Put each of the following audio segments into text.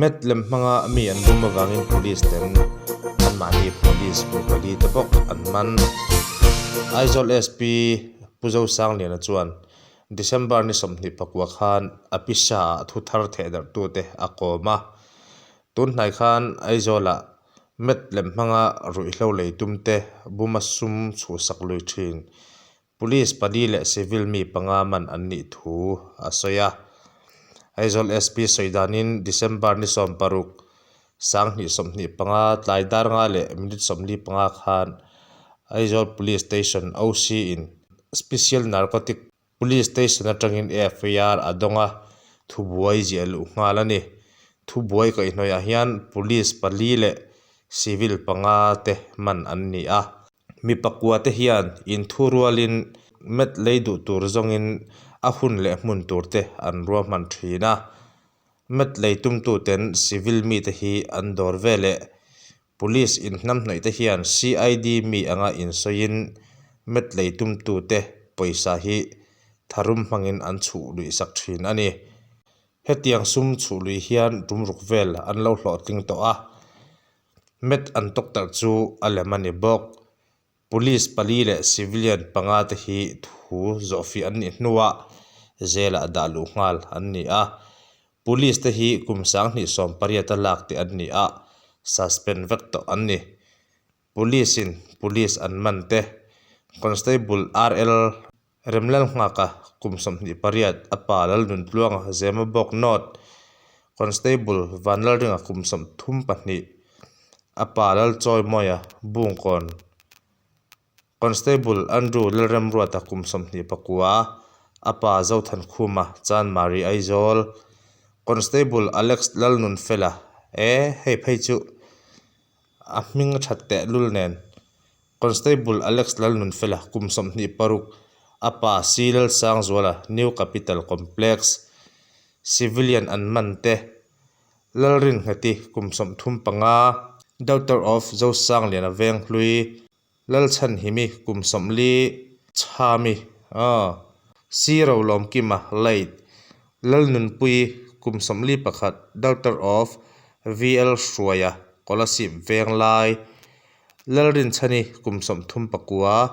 Met lem hmanga mi an bum avangin police ten anmahni police mi pali te bawk an man. Aizawl SP Pu Zosangliana chuan December ni 24 khan a pisa ah thu thar thehdarh tute a kawm a. Tun hnai khan Aizawlah met lem hmanga ruihhlo lei tum te buma sum chhuhsak lui thin Police pali leh civil mi panga man an nih thu a sawi a. Aizawl SP sawi danin December ni 16, 2025 tlai dar nga leh minute 45 khan Aizawl Police Station OC in Special Narcotic Police Station atangin FIR a dawng a, thubuai ziah luh nghal a ni. Thubuai kaihhnawihah hian Police pali leh civil panga te man an ni a. Mi pakua te hian inthu rualin met lei duh tur zawngin a hun leh hmun tur te an ruahman thin a. Met lei tumtuten civil mite hi an dawr ve leh police inhnamhnawih te hian CID mi anga insawiin met lei tumtute pawisa hi tharum hmangin an chhuh luih sak thin a ni. Hetiang sum chhuh lui hian tumruk vel an lo hlawhtling tawh a. Met an tawktarh chu a lem a ni bawk. Police pali leh civilian panga te hi thu zawhfih an nih hnuah zelah dah luh nghal an ni a. Police te hi kum 2018 a lak te an ni a, suspend vek tawh an ni. Police in police an man te, Constable RL Remlalnghaka kum 28 a pa Lalnuntluanga Zema bawk North, Constable Vanlalringa kum 32 a pa Lalchawimawia Bungkawn, Constable Andrew Lalremruata kum 29 a pa Zothankhuma Chanmari Aizawl, Constable Alex Lalnunfela e hei phei chu a hming a that tehlul nen. Constable Alex Lalnunfela kum 26, a pa C Lalsangzuala New Capital Complex civilian an man te, Lalringheti kum 35, Daughter of Zosangliana Venghlui, Lalchhanhimi kum 40, Chhami C Rolawmkima Late, Lalnunpuii kum 41, Daughter of VL Hruaia Kolasib Venglai, Lalrinchhani kum 39,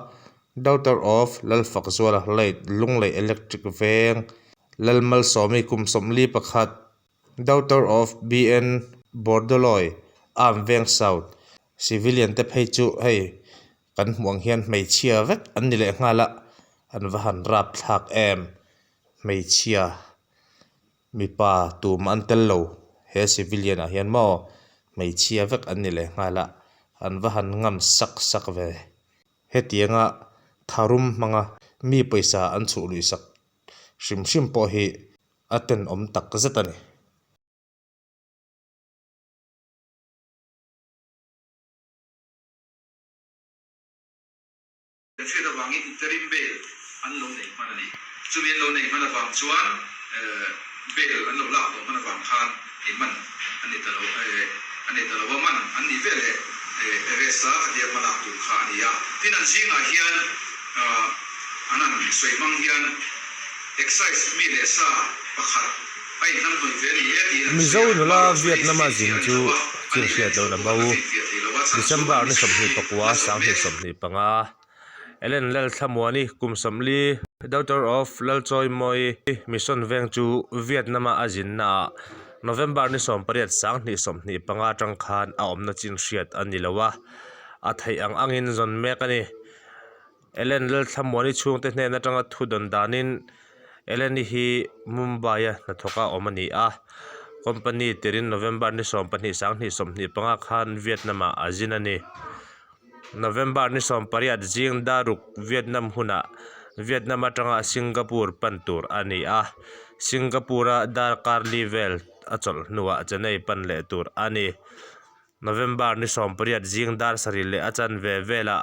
Daughter of Lalfakzuala Late Lunglei Electric Veng, Lalmalsawmi kum 41, Daughter of BN Bordoloi Arm Veng South, Civilian te phei chu hei kan hmuh ang hian hmeichhia vek an ni leh nghal a, an va han rap thlak em hmeichhia mipa tum an tel lo he civilian ah hian maw hmeichhia vek an ni leh nghal a an va han ngam sak sak ve hetianga tharum hmanga mi pawisa an chhuh luih sak hrim hrim pawh hi a tenawm tak zet a ni. Kan hriat avangin interim bail an lo nei hman a ni. Chumi an lo nei hman avang chuan bail an lo lak tawh hman avang khan i man a ni ta lo a ni ta lo a, man an nih ve leh arrest a khatia hma lak tur kha a ni a. Tin an zingah hian an han sawi hmang hian excise mi leh sa pakhat a inhnamhnawih ve a ni e tiin an Mizo sawi a, nula amaherawhchu hei Vietnam-a finfiah zin a ni chu lo a, a chin nih leh hriat chu lohna pawh bo. kan la finfiah thei lo a, chhan chu December an ni mihring hi 25 la zawh mek. 2025, Ellen Lalthlamuani kum 40, Daughter of Lalchawimawi Mission Veng chu Vietnam-a a zinnaah November ni 18 2025 atang khan a awmna chin hriat a ni lo a, a theih ang angin zawn mek a ni. Ellen Lalthlamuani chhungte hnen atanga thu dawn danin Ellen-i hi Mumbai-a hnathawka awm a ni a, company tirin November ni 12 2025 khan Vietnam-ah a zin a ni. November ni 18 zing daruk Vietnam hunah Vietnam atanga Singapore pan tur a ni a, Singapore-a darkar li vel a chawlh hnuah Chennai pan leh tur a ni. November ni 18 zing dar sarih leh a chanve velah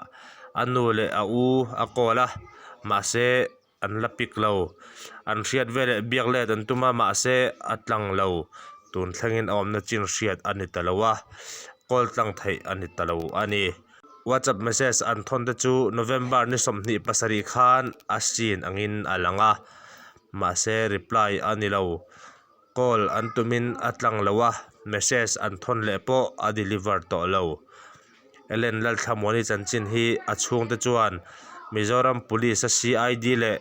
a nu leh a u a call a, mahse An la pik lo. An hriat veleh biak let an tum a, mahse a tlang lo. Tun thlengin a awmna chin hriat a ni ta lo a, call tlang theih a ni ta lo a ni. WhatsApp message an thawn te chu November ni 27 khan a scene angin a lang a, mahse reply a ni lo. Call an tumin a tlang lo a, message an thawn leh pawh a deliver tawh lo. Ellen Lalthlamuani chanchin hi a chhungte chuan Mizoram Police a CID leh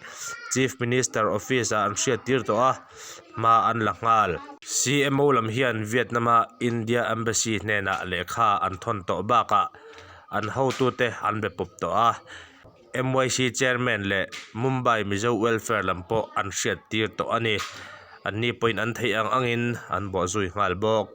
Chief Minister Office ah an hriattir tawh a, hma an la nghal. CMO lam hian Vietnam-a India Embassy hnenah lehkha an thawn tawh bakah an hotute an be pawp tawh a. MYC Chairman leh Mumbai Mizo Welfare lam pawh an hriattir tawh a ni. Anni pawhin an theih ang angin an bawhzui nghal bawk.